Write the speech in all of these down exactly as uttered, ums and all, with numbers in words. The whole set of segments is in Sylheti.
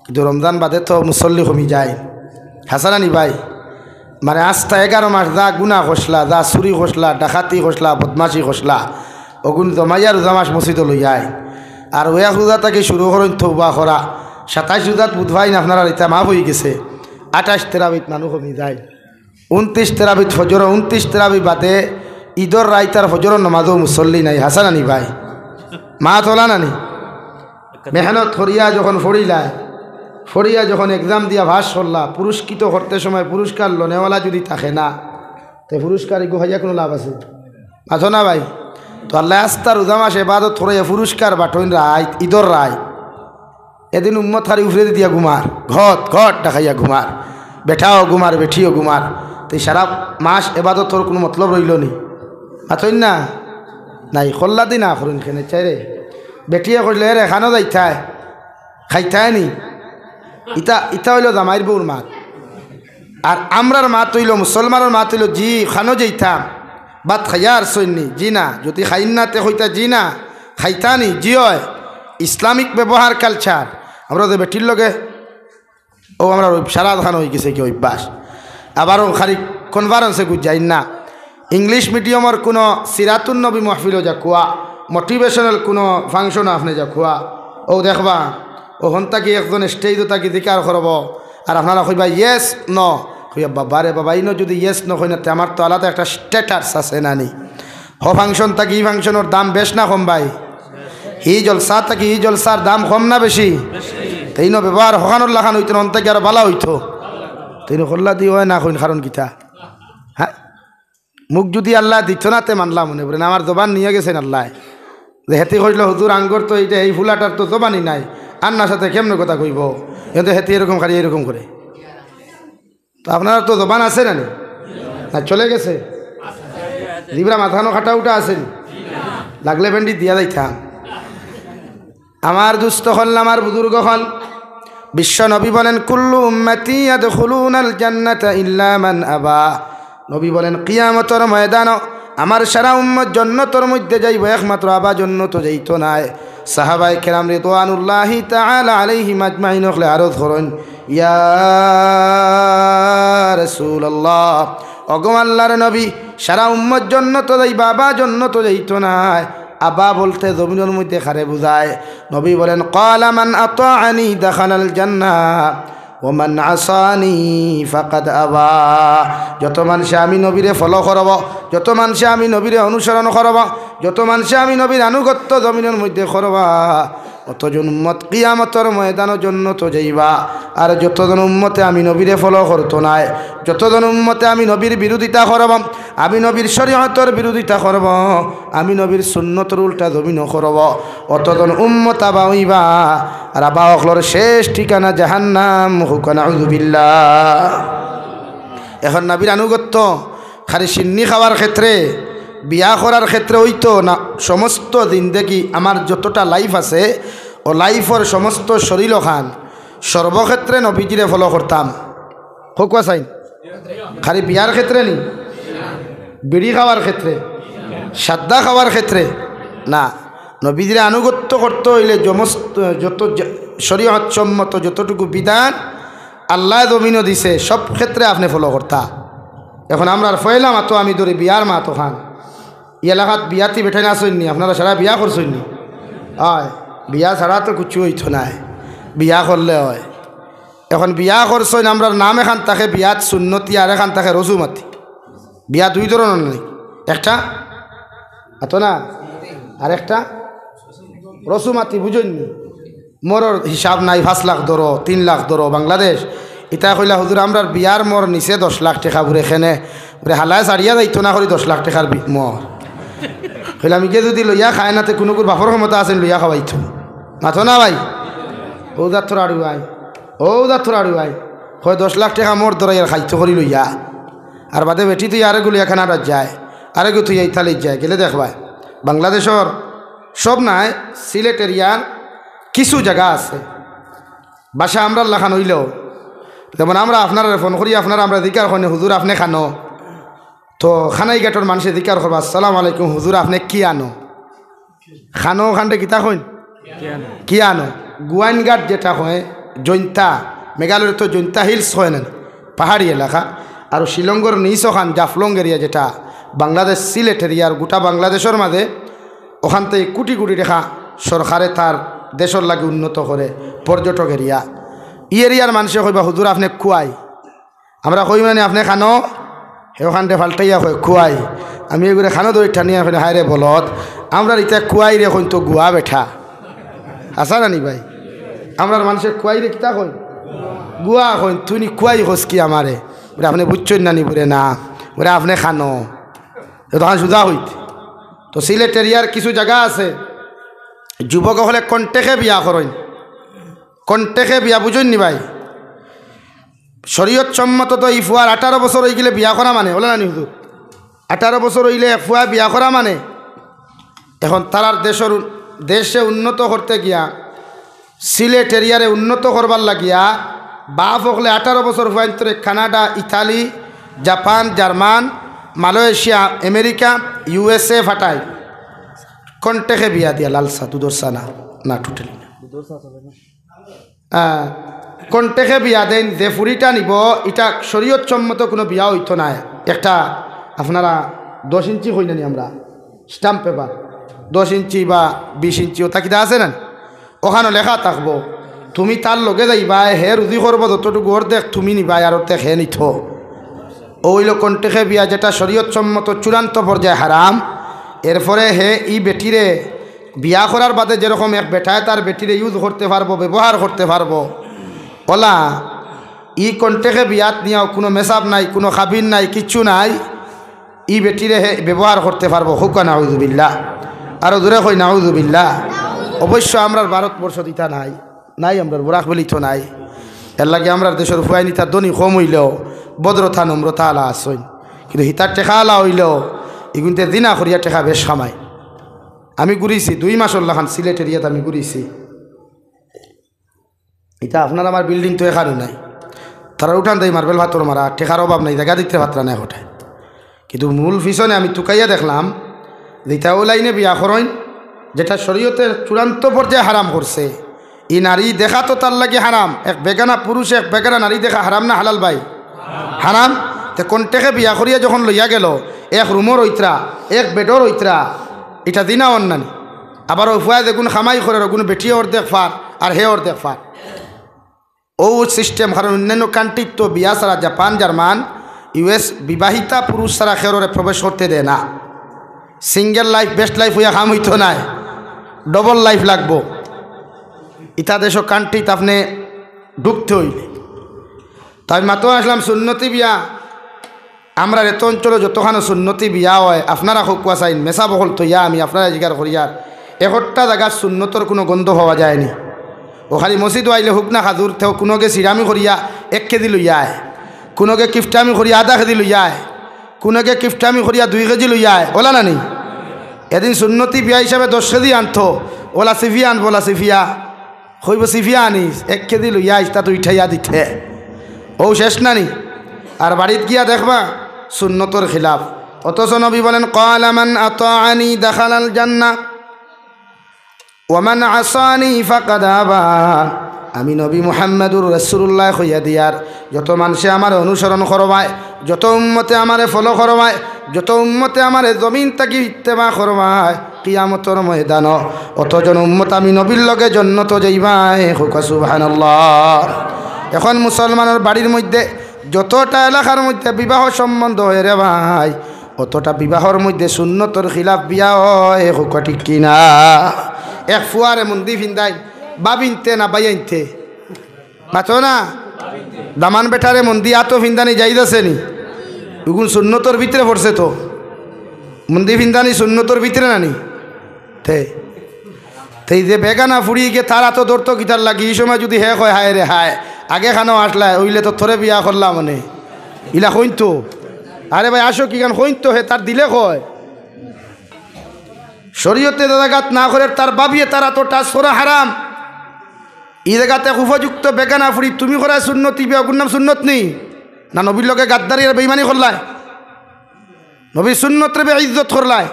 কিন্তু রমজান বাদে তো মুসল্লি কমি যায়। হাছা না নি ভাই? মানে আস্তা এগারো মাস যা গুনা করছলা, যা চুরি করছলা, ডাকাতি করছলা, বদমাশি করছলা, অগুন জমাইয়া রোজা মাস মসজিদো লইয়া আইন। আর অউ এক রোজা থাকি শুরু করইন তওবা করা। সাতাইশ রোজাত বুধবাইন আপনারার ইতা মাফ অইগেছে। আটাইশ তেরাবিত মানুষ কমি যায়। ঊনত্রিশ তেরাবিত ফজর, ঊনত্রিশ তেরাবি বাদে ইদর রাইত আর ফজরর নমাজো মুসল্লি নাই। হাছা না নি ভাই? মাত অলা না নি? মেহনত করিয়া যখন পড়িলায়, পড়িয়া যখন এক্সাম দিয়া পাশ করলা, পুরস্কৃত করতে সময় পুরস্কার লনেওয়ালা যুদি থাকে না, তে পুরস্কার ইগু পাইয়া কুনু লাভ আছে? আছো না ভাই? তো আল্লায় আস্তা রোজা মাস এবাদত করাইয়া পুরস্কার বাটইন রাইত, ইদর রাইত। এদিন উম্মত খালি উফরেদি দিয়া ঘুমার, ঘট ঘট ডাকাইয়া ঘুমার, বেটাও ঘুমার, বেটিও ঘুমার। তে সারা মাস এবাদতর কুনু মতলব রইলো নি? মাতইন না? নাই, কল্লাদি না করইন কেনে চাইরে। বেটিয়ে কইলে, "এরে, খানো যাইতায়, খাইতায় নি?" ইতা, ইতা অইলো জামাইর বউর মাত। আর আমরার মাত অইলো, মুসলমানর মাত অইলো, "জি, খানো যাইতাম, ভাত খাইয়া আরছইন নি?" "জি না।" যুদি খাইন না, তে কইতা, "জি না।" "খাইতা নি?" "জি অয়।" ইসলামিক ব্যবহার, কালচার। আমরা যে বেটির লগে অউ আমরার অউ সারা খান অইগেছে কি অভ্যাস। আবার অউ খালি কনফারেন্সে গুজ যাইন না। ইংলিশ মিডিয়ামর কুনু সিরাতুন নবী মাহফিলো যাউক্কা, মোটিভেশনাল কুনু ফাংশনো আপনে যাউক্কা, অউ দেখবা, অউ হন থাকি একজন স্টেজো থাকি জিকার করবো, আর আপনারা কইবা, "Yes, no।" কইবা, "বাবা রে বাবা, ইনো যুদি yes no কই না, তে আমার তো আলাদা একটা স্ট্যাটাস আছে না নি?" হ ফাংশন থাকি ই ফাংশনর দাম বেশ না কম ভাই? ই জলসা থাকি ই জলসার দাম কম না বেশি? তে ইনো ব্যবহার হখানোর লাখান অইতো না, অন থাকি আরো বালা অইতো। তে ইনো কল্লাদি অয় না কইন, কারণ কিতা? হ্যাঁ? মুখ যুদি আল্লায় দিতো না তে মানলাম মনে করেন, আমার জবান নিয়া গেছইন আল্লায়। যে হেতি কইলো, "হুজুর, আঙ্গর তো ইটা, ই ফুলাটার তো জবানই নাই, আন্নার সাথে কেমনে কথা কইবো?" কিন্তু হেতি এরকম খালি এরকম করে। তো আপনারার তো জবান আছে না নি? না, চলে গেছে? জিবরা মাথানো কাটা উঠা আছে নি? লাগলে ব্যান্ডেজ দিয়া যাইতাম। আমার দুস্ত অকল, আমার বুজুর্গ অকল, বিশ্ব নবী বলেন, "কুল্লু উম্মতি ইয়াদখুলুনাল জান্নাতা ইল্লা মান আবা।" নবী বলেন, "কিয়ামতর ময়দানো আমার সারা উম্মত জন্নতর মধ্যে যাইবো, একমাত্র আবা জন্নতো যাইতো নায়।" সাহাবায়ে কেরাম রিদওয়ানুল্লাহি তাআলা আলাইহিম আজমাইন অকলে আরজ করইন, "ইয়া রাসূলুল্লাহ, ওগো আল্লাহর নবী, সারা উম্মত জন্নতো যাইবা, আবা জন্নতো যাইতো নায়।" আবা বলতে জমিনর মধ্যে কারে বুঝায়? নবী বলেন, "ক্বালা মান আতাআনি দাখালাল জান্নাহ, ওয়া মান আসানি ফাকাদ আবা।" যত মানষে আমি নবীরে ফলো করবো, যত মানষে আমি নবীরে অনুসরণ করবো, যত মানষে আমি নবীর আনুগত্য জমিনর মধ্যে করবা, অতজন উম্মত কিয়ামতর ময়দানো জন্নতো যাইবা। আর যতজন উম্মতে আমি নবীরে ফলো করতো নায়, যতজন উম্মতে আমি নবীর বিরোধিতা করবো, আমি নবীর শরীয়তর বিরোধিতা করবো, আমি নবীর সুন্নতর উল্টা জমিনো করবো, অতজন উম্মত আবা অইবা। আর আবা অকলর শেষ ঠিকানা জাহান্নাম। কউক্কা নাউজুবিল্লাহ। এখন নবীর আনুগত্য খালি শিন্নি খাওয়ার ক্ষেত্রে, বিয়া করার ক্ষেত্রে অইতো না, সমস্ত জিন্দেগি আমার যতটা লাইফ আছে, অউ লাইফর সমস্ত শরীল অখান সর্বক্ষেত্রে নবীজিরে ফলো করতাম। কউক্কা চাইন? খালি বিয়ার ক্ষেত্রে নি? বিড়ি খাওয়ার ক্ষেত্রে? সাদ্দা খাওয়ার ক্ষেত্রে? না। নবীজিরে আনুগত্য করতে অইলে যমস্ত-, যত জ-, শরীয়ত সম্মত যতটুকু বিধান আল্লায় জমিনো দিছে, সব ক্ষেত্রে আপনে ফলো করতা। এখন আমরার পয়লা মাতো আমি ধরি বিয়ার মাতো খান। ই এলাকাত বিয়াতি বেটাইন আছইন নি? আপনারা সারা বিয়া করছইন নি? অয়, বিয়া ছাড়া তো কুচ্ছু অইতো নায়, বিয়া করলে অয়। এখন বিয়া করছইন, আমরার নাম এখান থাকে বিয়াত সুন্নতি, আর এখান থাকে রসুমাতি। বিয়া দুই ধরনর নি, একটা আতো না, আর একটা রসুমাতি, বুঝইন নি? মোরর হিসাব নাই, পাঁচ লাখ ধরো, তিন লাখ ধরো, বাংলাদেশ। ইতা কইলা, "হুজুর, আমরার বিয়ার মোর নিছে দশ লাখ টেকা, বুরে কেনে?" বুরে, "হালায় ছাড়িয়া যাইতো না করি দশ লাখ টেকার বি-, মোর।" কইলাম, "ইগে যুদি লইয়া খায় না, তে কুনুগুর বাপর ক্ষমতা আছে নি লইয়া খাওয়াইতো?" মাতো না ভাই, অউ জাতর আড়ু ভাই, অউ জাতর আড়ু ভাই। কয়, "দশ লাখ টেকা মোর ধরাই আর খাইতো করি লইয়া।" আর বাদে বেটি তুই আরেকগু লইয়া কানাডাত যায়, আরেকগু তুই ইতালিত যায়, গেলে দেখবায়। বাংলাদেশর সব নায়, সিলেট এরিয়ার কিছু জাগা আছে, ভাষা আমরার লাখান অইলেও, যেমন আমরা আপনারারে ফোন করি, আপনারা আমরারে জিকার করইন, "হুজুর, আপনে কানো?" তো কানাইঘাটর মানষে জিকার করবা, "আসসালামু আলাইকুম, হুজুর, আপনে কিয়ানো?" কানো অখানরে কিতা কইন? কিয়ানো। গুয়াইনঘাট যেটা কয়, জৈন্তা, মেঘালয়র তো জৈন্তা হিলস কয় না, পাহাড়ি এলাকা, আর শিলংর নিচ ওখান জাফলং এরিয়া, যেটা বাংলাদেশ সিলেট এরিয়ার গোটা বাংলাদেশর মাঝে, ওখান থাকি কোটি কোটি টেকা সরকারে তার দেশর লাগি উন্নত করে, পর্যটক এরিয়া। ই এরিয়ার মানষে কইবা, "হুজুর, আপনে কুয়াই।" আমরা কই মানে, "আপনে খানো?" হে ওখানতে ফাল্টাইয়া কয়, "কুয়াই।" আমি এগুরে খানো ধরি টানিয়া কই, "হায় রে বলদ, আমরার ইতা কুয়াইরে কইন তো গুয়া বেটা।" হাছা না নি ভাই? আমরার মানষে কুয়াইরে কিতা কইন? গুয়া কইন। "তুই নি কুয়াই কস কি আমারে?" বলে, "আপনে বুঝছইন না নি?" বলে, "না।" বলে, "আপনে খানো।" তো তখন সুজা অইত। তো সিলেট এরিয়ার কিছু জাগা আছে, যুবক অকলে কন্টেকে বিয়া করইন। কন্টেকে বিয়া বুঝইন নি ভাই? শরীয়ত সম্মত তো ই ফুয়ার আঠারো বছর অইগেলে বিয়া করা মানে, অলা না নি হুজুর? আঠারো বছর অইলে এক ফুয়া বিয়া করা মানে। এখন তারার দেশর উন-, দেশে উন্নত করতে গিয়া, সিলেট এরিয়ারে উন্নত করবার লাগিয়া, বাপ অকলে আঠারো বছর ফুয়াইন্তরে Canada, Italy, Japan, German, Malaysia, America, USA ফাটায়। কন্টেকে বিয়া দিয়া লালসা, দুধর চা না, না, totally না। আহ, কন্টেকে বিয়া দেইন, যে ফুরিটা নিব, ইটা শরীয়ত সম্মত কুনু বিয়া অইতো নায়। একটা আপনারা দশ ইঞ্চি কই না নি আমরা, স্ট্যাম্প পেপার, দশ ইঞ্চি বা বিশ ইঞ্চি, ওটা কিতা আছে না? ওখানো লেখা থাকবো, "তুমি তার লগে যাইবায়, হে রুজি করবো যতটুকু, অর্ধেক তুমি নিবায় আর অর্ধেক হে নিতো।" ও অইলো কন্টেকে বিয়া, যেটা শরীয়ত সম্মত চূড়ান্ত পর্যায়ে হারাম। এরপরে হে ই বেটিরে বিয়া করার বাদে যেরকম এক বেটায় তার বেটিরে ইউজ করতে পারবো, ব্যবহার করতে পারবো, অলা ই কন্টেকে বিয়াত নিয়াও কুনু মেসাব নাই, কুনু কাবিন নাই, কিচ্ছু নাই। ই বেটিরে হে ব্যবহার করতে পারবো। কউক্কা নাউজুবিল্লাহ। আরো জোরে কই নাউজুবিল্লাহ। অবশ্য আমরার ভারতবর্ষত ইতা নাই, নাই, আমরার বরাক ভ্যালিত নাই। এরলাগি আমরার দেশর ফুয়াইন ইতা ধনী কম অইলেও ভদ্রতা নম্রতা আলা আছইন, কিন্তু হিতার টেকা আলা অইলেও ইগুইন্তে জিনা করিয়া টেকা বেশ কামায়। আমি ঘুরিছি দুই মাসর লাখান সিলেট এরিয়াত আমি ঘুরিছি। ইতা আপনার আমার বিল্ডিং তো এখানো নাই, তারা উঠান দেয় মার্বেল পাথর মারা, টেকার অভাব নাই, জাগা দিতে পাত্রা নাই কোটায়। কিন্তু মূল পিছনে আমি তুকাইয়া দেখলাম যে ইতা অউ লাইনে বিয়া করইন, যেটা শরীয়তে চূড়ান্ত পর্যায়ে হারাম করছে। ই নারী দেখা তো তার লাগি হারাম। এক বেগানা পুরুষ, এক বেগানা নারী দেখা হারাম না হালাল ভাই? হারাম। তে কন্টেকে বিয়া করিয়া যখন লইয়া গেল, এক রুমর অইতরা, এক বেডর অইতরা, ইটা জিনা অর না নি? আবার অউ ফুয়ায় যেগুন কামাই করের, অগুন বেটিয়ে অর্ধেক পার, আর হে অর্ধেক পার। অউ সিস্টেম, কারণ অন্যান্য কান্ট্রিত তো বিয়া ছাড়া, জাপান, জার্মান, ইউএস, বিবাহিতা পুরুষ ছাড়া কেউরে প্রবেশ করতে দেয় না। সিঙ্গেল লাইফ বেস্ট লাইফ অইয়া কাম অইতো নায়, ডাবল লাইফ লাগবো। ইতা দেশো কান্ট্রিত আপনে ঢুকতে অইলে। তাই মাতো আসলাম সুন্নতি বিয়া। আমরার এত অঞ্চলো যতখানো সুন্নতি বিয়া অয়, আপনারা কউক্কা চাইন, মেসাব অকল থইয়া আমি আপনারারে জিকার করিয়ার, একটা জাগাত সুন্নতর কুনু গন্ধ পাওয়া যায়নি। অউ খালি মসজিদো আইলে হুক না খাজুর, তেউ কুনুগে সিরামি করিয়া এক কেজি লইয়া আয়, কুনুগে কিফটামি করিয়া আধা কেজি লইয়া আয়, কুনুগে কিফটামি করিয়া দুই কেজি লইয়া আয়, অলা না নি? এদিন সুন্নতি বিয়া হিসাবে দশ কেজি আনতো, অলা চিফিয়া আনবো, অলা চিফিয়া। কইবো, "চিফিয়া আনিস, এক কেজি লইয়া আইস, তা তুই ঠাইয়া দিতে।" অউ শেষ না নি? আর বাড়িত গিয়া দেখবা, সুন্নতর খিলাফ। অথচ নবী বলেন, "ক্বালা মান আতাআনি দাখালাল জান্নাহ, ওয়া মান আসানি ফাকাদ আবা।" আমি নবী মুহাম্মাদুর রাসূলুল্লাহ কইয়া দিয়ার, যত মানষে আমারে অনুসরণ করবায়, যত উম্মতে আমারে ফলো করবায়, যত উম্মতে আমারে জমিন থাকি ইত্তেবা করবায়, কিয়ামতর ময়দানো অতজন উম্মত আমি নবীর লগে জন্নতো যাইবায়। কউক্কা সুবহানাল্লাহ। এখন মুসলমানর বাড়ির মধ্যে যতটা এলাকার মধ্যে বিবাহ সম্বন্ধ অয় রে ভাই, অতটা বিবাহর মধ্যে সুন্নতর খিলাফ বিয়া অয়, কউক্কা ঠিক কি না? এক ফুয়ারে মুন্দি ফিন্দাইন, ভাবিন্তে না ভাইয়াইন্তে? মাতো না? দামান বেটারে মুন্দি আতো ফিন্দানি জাইজ আছে নি? অগুন সুন্নতর ভিতরে পড়ছে তো। মুন্দি ফিন্দানি সুন্নতর ভিতরে না নি? তে, তে ই যে বেগানা ফুড়ি গিয়া তার আতো ধরতো কিতার লাগি, ই সময় যুদি হে কয়, "হায় রে হায়, আগে খানো আসলায়, অইলে তো তোরে বিয়া করলাম অনে।" ইলা কইন তো। আরে ভাই, আসো কি গান কইন তো, হে তার দিলে কয়। শরীয়তে যে জাগাত না করের, তার ভাবিয়ে তার আতো টাচ করা হারাম। ই জাগাত এক উপযুক্ত বেগানা ফুড়ি তুমি করায় সুন্নতি বিয়া, অগুর নাম সুন্নত নি? না নবীর লগে গাদ্দারি আর বেইমানি করলায়? নবীর সুন্নতরে বেইজ্জত করলায়?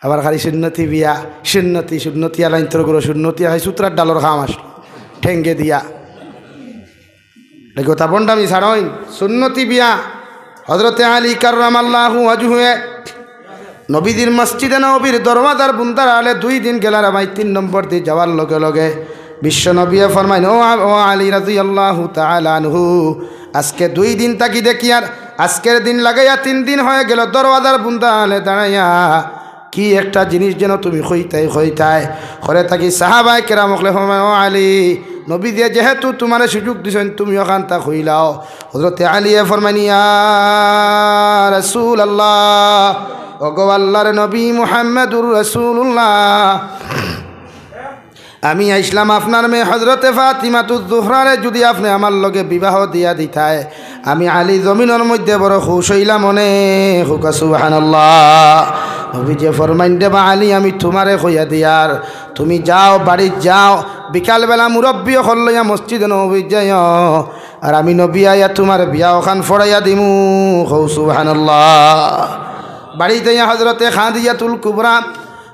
আবার খালি সুন্নতি বিয়া, সুন্নতি, সুন্নতি আলাইন তোর গুরু, সুন্নতি আলাই সুতরার ডালর খাম আসলো, ঠেঙ্গে দিয়া। দেখো, তা ভণ্ডামি ছাড়ইন, সুন্নতি বিয়া। হজরতে আলী কাররামাল্লাহু ওয়াজহুয়ে নবীজির মসজিদে নববীর দরওয়াজার বুন্দার আলে দুই দিন গেলা রে ভাই, তিন নম্বর দি যাওয়ার লগে লগে বিশ্ব নবীয়ে ফরমাইন, "ও আ-, ও আলী রাদিয়াল্লাহু তাআলা আনহু, আজকে দুই দিন থাকি দেখি আর আজকের দিন লাগাইয়া তিন দিন হয়ে গেল, দরওয়াজার বুন্দা আলে দাঁড়াইয়া কি একটা জিনিস যেন তুমি কইতায় কইতায়।" করে থাকি সাহাবায়ে কেরাম অকলে ফরমাইন, "ও আলী, নবীজিয়ে যেহেতু তুমারে সুযোগ দিছইন, তুমি অখানতা কইলাও।" হজরতে আলীয়ে ফরমাইন, "ইয়া রাসূলুল্লাহ, ওগো আল্লাহর নবী মুহাম্মাদুর রাসূলুল্লাহ, আমি আইছলাম আপনার মেয়ে হজরতে ফাতিমাতুজ জোহরারে যুদি আপনে আমার লগে বিবাহ দিয়া দিতায়, আমি আলী জমিনর মধ্যে বড় খুশ অইলাম অনে।" কউক্কা সুবহানাল্লাহ। নবীজিয়ে ফরমাইন, "রে বা আলী, আমি তুমারে কইয়া দিয়ার, তুমি যাও, বাড়িত যাও, বিকালবেলা মুরব্বি অকল লইয়া মসজিদে নববীত যাইও, আর আমি নবী আইয়া তুমার বিয়া অখান পড়াইয়া দিমু।" কও সুবহানাল্লাহ। বাড়িত আইয়া হজরতে খাদিজাতুল কুবরা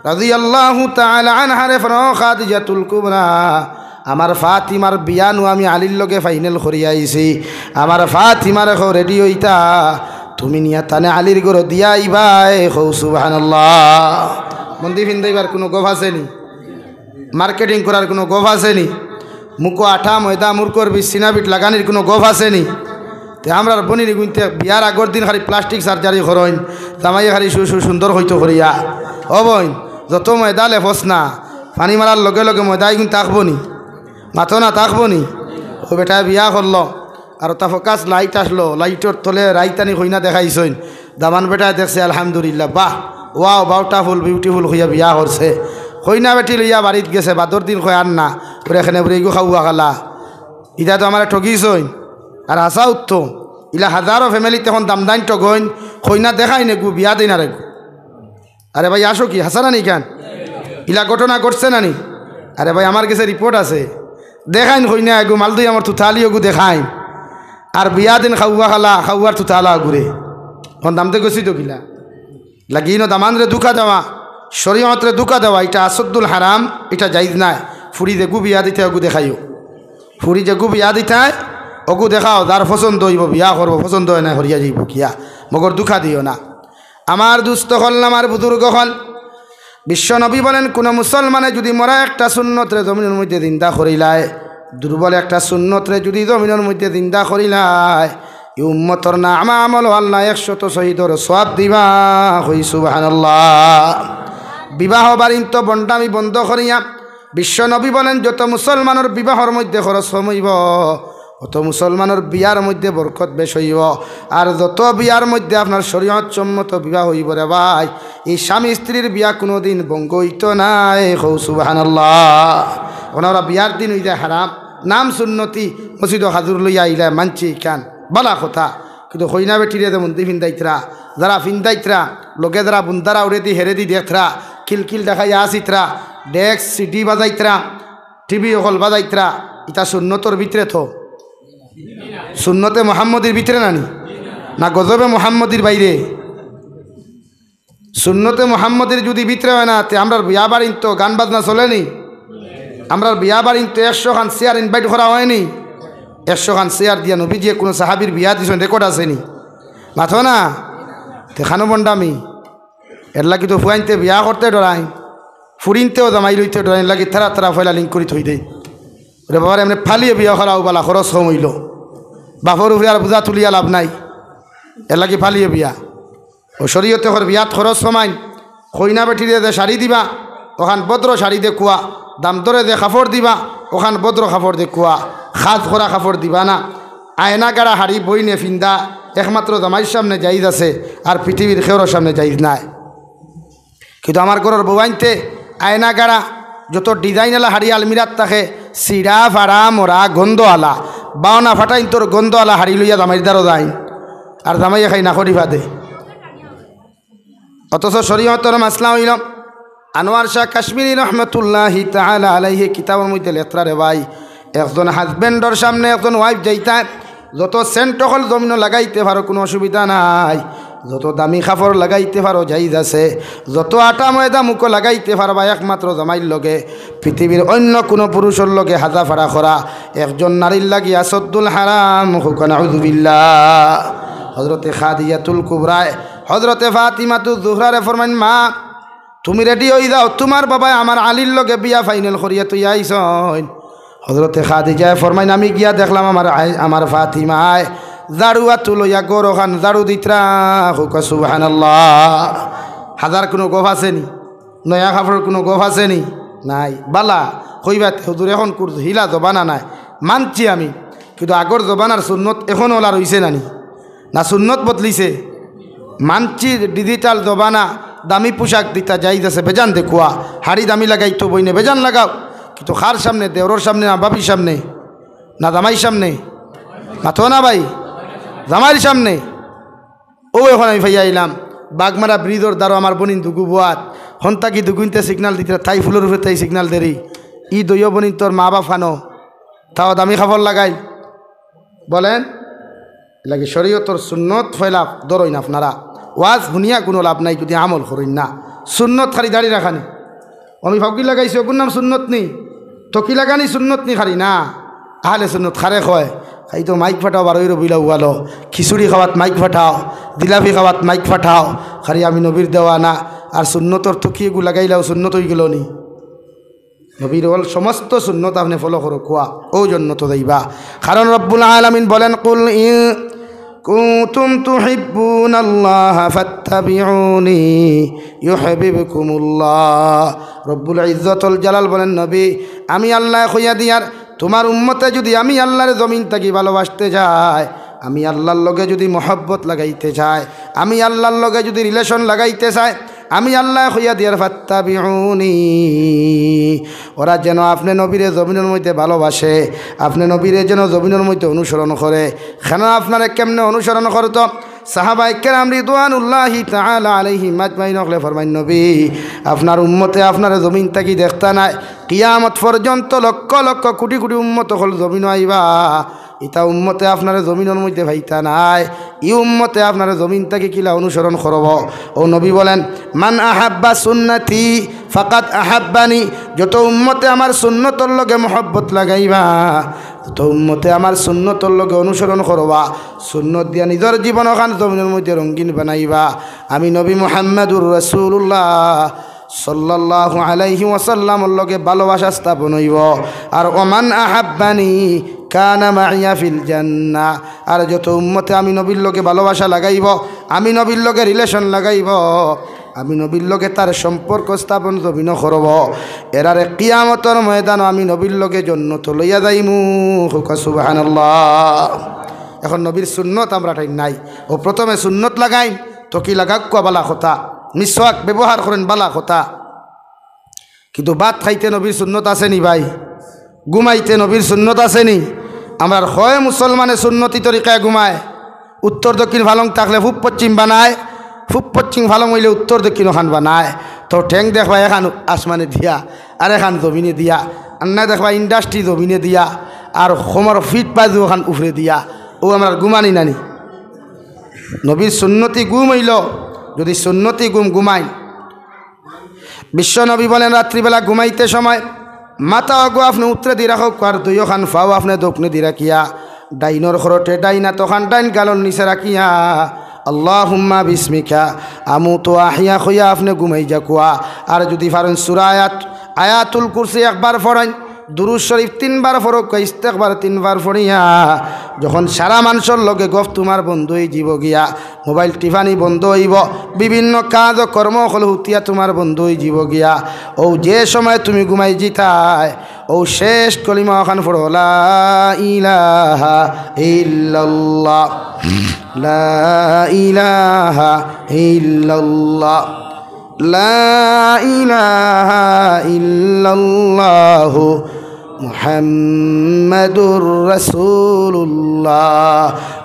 রাদিয়াল্লাহু তাআলা আনহারে ফরমাইন, "ও খাদিজাতুল কুবরা, আমার ফাতিমার বিয়া নু আমি আলীর লগে ফাইনাল করিয়া আইছি। আমার ফাতিমারে কও রেডি অইতা, তুমি নিয়া তানে আলীর ঘরো দিয়া আইবায়।" কও সুবহানাল্লাহ। মন্দি ফিন্দাইবার কুনু গফ আছে নি? মার্কেটিং করার কুনু গফ আছে নি? মুখো আটা, ময়দা, মুরকর বিট, সিনা বিট লাগানির কুনু গফ আছে নি? তে আমরার বইনিগুইন্তে বিয়ার আগর দিন খালি প্লাস্টিক সার্জারি করইন, জামাইয়ে খালি সু-, সু-, সুন্দর কইতো করিয়া। ও বইন, যত ময়দা লেপস না, পানি মারার লগে লগে ময়দা ইগুইন থাকবো নি? মাতো না, থাকবো নি? ও বেটায় বিয়া করলো, আর অতা ফোকাস লাইট আছলো, লাইটর তলে রাইতানি কইনা দেখাইছইন। দামান বেটায় দেখছে, আলহামদুলিল্লাহ, বাহ, ওয়াও, বাউটাফুল, বিউটিফুল কইয়া বিয়া করছে। কইনা বেটি লইয়া বাড়িত গেছে, বাদর দিন কয় আর না, ওরে এখানে বুড়ে ইগু খাওয়া খালা। ইতা তো আমারে ঠগিছইন। আর হাছা উত্তম, ইলা হাজারো ফ্যামিলিত অখন দামদাইন ঠগইন, কইনা দেখাইন এগু, বিয়া দেইন আরেগু। আরে ভাই, আসো কি, হাছা না নি ইখান? ইলা ঘটনা ঘটছে না নি? আরে ভাই, আমার গেছে রিপোর্ট আছে। দেখাইন কইনা এগু, মালদই আমার তুতালি ওগু দেখাইন। আর বিয়া দেইন খাওয়া খালা, খাওয়ার তুতালা ওগুরে। অখন দামদে গেছি তো কিলা। লাগি ইনো দামানরে ধুকা দেওয়া, শরীয়তরে ধুকা দেওয়া, ইটা আসাদ্দুল হারাম, ইটা জায়েজ নায়। ফুড়ি যেগু বিয়া দিতায় ওগু দেখাইও। ফুড়ি যেগু বিয়া দিতায় ওগু দেখাও, যার পছন্দ অইবো বিয়া করবো, পছন্দ অয় না হরিয়া যাইবো কিয়া। মগর ধুকা দিও না। আমার দুস্ত অকল, আমার বুজুর্গ অকল, বিশ্ব নবী বলেন, কুনু মুসলমানে যুদি মরা একটা সুন্নতরে জমিনর মধ্যে জিন্দা করিলায়, দুর্বল একটা সুন্নতরে যুদি জমিনর মধ্যে জিন্দা করিলায়, ই উম্মতর নামা আমলো আল্লায় একশত শহীদর সওয়াব দিবা। কই সুবহানাল্লাহ। বিবাহ বাড়িন্ত ভণ্ডামি বন্ধ করিয়া বিশ্ব নবী বলেন, যত মুসলমানর বিবাহর মধ্যে খরচ কম অইবো, অত মুসলমানর বিয়ার মধ্যে বরকত বেশ অইবো। আর যত বিয়ার মধ্যে আপনার শরীয়ত সম্মত বিবাহ অইবো রে ভাই, ই স্বামী স্ত্রীর বিয়া কুনুদিন ভঙ্গ অইতো নায়। কও সুবহানাল্লাহ। অখন আমরা বিয়ার দিন অইযায় হারাম, নাম সুন্নতি, মসজিদো হাজুর লইয়া আইলায় মানছি ইখান, বালা কথা। কিন্তু কইনা বেটিরে যে মন্দি ফিন্দাইতরা, যারা ফিন্দাইতরা, লগে যারা বুন্দারা উড়েদি হেরেদি দেখতরা, কিলকিল দেখাইয়া আসিতরা, ডেস্ক, সিডি বাজাইতরা, টিভি অকল বাজাইতরা, ইতা সুন্নতর ভিতরে তো। সুন্নতে মোহাম্মদীর ভিতরে না নি? না গজবে মোহাম্মদীর বাইরে? সুন্নতে মোহাম্মদীর যুদি ভিতরে অয় না, তে আমরার বিয়া বাড়িন তো গান বাজনা চলে নি? আমরার বিয়া বাড়িন তো একশো খান চেয়ার ইনভাইট করা অয় নি? একশো খান চেয়ার দিয়া নবীজিয়ে কুনু সাহাবীর বিয়া দিছইন, রেকর্ড আছে নি? মাতো না? তে খানো ভণ্ডামি। এরলাগি তো ফুয়াইন্তে বিয়া করতে ডরাইন, ফুড়িন্তেও জামাই লইতে ডরাইন, এরলাগি তারা তারা ফয়লা লিংক করি থই দেইন। ওরে বাবারে, এমনে ফালিয়ে বিয়া করাও বালা, খরচ কম অইলো, বাপর উপরে আর বুঝা তুলিয়া লাভ নাই, এরলাগি ফালিয়ে বিয়া। ও শরীয়তে কর বিয়াত খরচ কমাইন, কইনা বেটিরে যে শাড়ি দিবা, অখান ভদ্র শাড়ি দেখুয়া, দামদরে যে কাপড় দিবা, অখান ভদ্র কাপড় দেখুয়া, কাজ করা কাপড় দিবা না। আয়না গাড়া শাড়ি বইনে ফিন্দা একমাত্র জামাইর সামনে জায়েজ আছে, আর পৃথিবীর কেউরর সামনে জায়েজ নায়। কিন্তু আমার ঘরর বউয়াইন্তে আয়না গাড়া যত ডিজাইন আলা শাড়ি আলমিরাত থাকে, ছিড়া, ফাড়া, মরা, গন্ধ আলা, বাওনা ফাটাইন্তর গন্ধ আলা শাড়ি লইয়া জামাইর দ্বারো যাইন, আর জামাইয়ে খাই না করি ফাদে। অথচ শরীয়তর মাসলা অইলো, আনোয়ার শাহ কাশ্মীরি রহমতুল্লাহি তাআলা আলাইহি কিতাবর মধ্যে লেখরা রে ভাই, একজন হাজব্যান্ডর সামনে একজন ওয়াইফ যাইতায়, যত সেন্ট অকল জমিনো লাগাইতে পারো, কুনু অসুবিধা নাই, যত দামি কাপড় লাগাইতে পারো জায়েজ আছে, যত আটা ময়দা মুখো লাগাইতে পারবা একমাত্র জামাইর লগে, পৃথিবীর অন্য কুনু পুরুষর লগে হাজা ফাড়া করা, একজন নারীর লাগি আসাদ্দুল হারাম। কউক্কা নাউজুবিল্লাহ। হযরতে খাদিজাতুল কুবরায় হযরতে ফাতিমাতুজ জোহরারে ফরমাইন, মা, তুমি রেডি অই যাও, তুমার বাবায় আমার আলীর লগে বিয়া ফাইনাল করিয়া থইয়া আইছইন। হযরতে খাদিজায় ফরমাইন, আমি গিয়া দেখলাম আমার আই-, আমার ফাতিমায় ঝাড়ু আতু লইয়া ঘর অখান ঝাড়ু দিতরা। কউক্কা সুবহানাল্লাহ। হাজার কুনু গফ আছে নি? নয়া কাপড়র কুনু গফ আছে নি? নাই। বালা, কইবা তে, হুজুর, অখন কুর হিলা জমানা নায়। মানছি আমি, কিন্তু আগর জমানার সুন্নত অখনো অলা রইছে না নি? না সুন্নত বদলিছে? মানছি digital জমানা, দামি পোশাক দিতা জায়েজ আছে, বেজান দেখুয়া, হাড়ি দামি লাগাইতো বইনে বেজান লাগাও, কিন্তু কার সামনে? দেওরর সামনে না ভাবির সামনে না জামাইর সামনে? মাতো না ভাই, জামাইর সামনে। অউ অখন আমি ফাইয়া আইলাম, বাগমারা ব্রিজর দারো আমার বইন দুগু বওয়াত, হন্তা কি দুগুইন্তে signal দিতরা, তাই ফুলর উপরে তাই signal দেরি, ই দইও বইন তোর মা বাপ ফানো, তাও দামি কাপড় লাগাইল। বলেন, এরলাগি শরীয়তর সুন্নত ফয়লা ধরইন আপনারা। ওয়াজ হুনিয়া কুনু লাভ নাই যুদি আমল করইন না। সুন্নত খালি দাড়ি রাখানি। আমি ফাউকি লাগাইছি, অগুর নাম সুন্নত নি? টকি লাগানি সুন্নত নি খালি না? আহলে সুন্নত কারে কয়? খালি তো মাইক ফাটাও, বারোই রবিউল আউয়ালো, খিচুড়ি খাওয়াত মাইক ফাটাও, জিলাপি খাওয়াত মাইক ফাটাও, খালি আমি নবীর দেওয়ানা। আর সুন্নতর টকি এগু লাগাইলাও সুন্নত অইগেলো নি? নবীর অকল সমস্ত সুন্নত আপনে follow করউক্কা, অউ জন্নতো যাইবা। কারণ রব্বুল আলামিন বলেন, কুল ইন কুনতুম তুহিব্বুনাল্লাহা ফাত্তাবিউনি ইউহিব্বুকুমুল্লাহ। রব্বুল ইজ্জতুল জালাল বলেন, নবী, আমি আল্লায় কইয়া দিয়ার, তুমার উম্মতে যুদি আমি আল্লারে জমিন থাকি ভালোবাসতে চায়, আমি আল্লার লগে যুদি মহব্বত লাগাইতে চায়, আমি আল্লার লগে যুদি relation লাগাইতে চায়, আমি আল্লায় কইয়া দিয়ার, ফাত্তাবিউনি, ওরা যেন আপনে নবীরে জমিনর মধ্যে ভালোবাসে, আপনে নবীরে যেন জমিনর মধ্যে অনুসরণ করে। কেন আপনারে কেমনে অনুসরণ করতো? সাহাবায়ে কেরাম রিদওয়ানুল্লাহি তাআলা আলাইহিম আজমাইন অকলে ফরমাইন, নবী, আপনার উম্মতে আপনারে জমিন থাকি দেখতা নায়, কিয়ামত পর্যন্ত লক্ষ লক্ষ কুটি কুটি উম্মত অকল জমিনো আইবা, ইতা উম্মতে আপনারে জমিনর মধ্যে পাইতা নায়। ই উম্মতে আপনারে জমিন থাকি কিলা অনুসরণ করবো? অউ নবী বলেন, মান আহাব্বা সুন্নতি ফাকাদ আহাব্বানি। যত উম্মতে আমার সুন্নতর লগে মহব্বত লাগাইবা, যত উম্মতে আমার সুন্নতর লগে অনুসরণ করবা, সুন্নত দিয়া নিজর জীবন অখান জমিনর মধ্যে রঙিন বানাইবা, আমি নবী মুহাম্মাদুর রাসূলুল্লাহ সাল্লাল্লাহু আলাইহি ওয়াসাল্লামর লগে ভালোবাসা স্থাপন অইবো। আর ওমান আহাব্বানি কানা মাইয়া ফিল জান্নাহ। আর যত উম্মতে আমি নবীর লগে ভালোবাসা লাগাইবো, আমি নবীর লগে relation লাগাইবো, আমি নবীর লগে তার সম্পর্ক স্থাপন জমিনো করবো, এরারে কিয়ামতর ময়দানো আমি নবীর লগে জন্নতো লইয়া যাইমু। কউক্কা সুবহানাল্লাহ। অখন নবীর সুন্নত আমরা টাইম নাই। অউ প্রথমে সুন্নত লাগাইন, টকি লাগাউক্কা বালা কথা, মিসওয়াক ব্যবহার করইন বালা কথা, কিন্তু ভাত খাইতে নবীর সুন্নত আছে নি ভাই? ঘুমাইতে নবীর সুন্নত আছে নি? আমরার কয় মুসলমানে সুন্নতি তরিকায় ঘুমায়? উত্তর দক্ষিণ ফালং থাকলে পুব পশ্চিম বানায়, পুব পশ্চিম ফালং অইলে উত্তর দক্ষিণ অখান বানায়। তো ঠেং দেখবা এখান আসমানে দিয়া, আর এখান জমিনে দিয়া, আর না দেখবা industry জমিনে দিয়া, আর কোমর ফিট বাজু অখান উপরে দিয়া। অউ আমরার ঘুমানি না নি? নবীর সুন্নতি ঘুম অইলো, যুদি সুন্নতি ঘুম ঘুমাইন, বিশ্বনবী বলেন, রাত্রিবেলা ঘুমাইতে সময় মাথা অগু আপনে উত্তরেদি রাখউক্কা, আর দুইওখান পাও আপনে দক্ষিণেদি রাখিয়া, ডাইনর খরটে ডাইন আতখান ডাইন গালর নিচে রাখিয়া, আল্লাহুম্মা বিসমিকা আমুতু ওয়া আহইয়া কইয়া আপনে ঘুমাই যাউক্কা। আর যুদি পারইন সূরা আয়াত, আয়াতুল কুরসি একবার পড়ইন, দুরূদ শরীফ তিনবার পড়উক্কা, ইস্তেগফার তিনবার পড়িয়া, যখন সারা মানষর লগে গফ তুমার বন্ধ অইযিবো গিয়া, মোবাইল টিপানি বন্ধ অইবো, বিভিন্ন কাজ ও কর্ম অকল হুতিয়া তুমার বন্ধ অইযিবো গিয়া। অউ যে সময় তুমি ঘুমাই যিতায়, অউ শেষ কলিমা অখান পড়ো, লা ইলাহা ইল্লাল্লাহ, লা ইলাহা ইল্লাল্লাহ, লা ইলাহা ইল্লাল্লাহু মুহাম্মাদুর রাসূলুল্লাহ।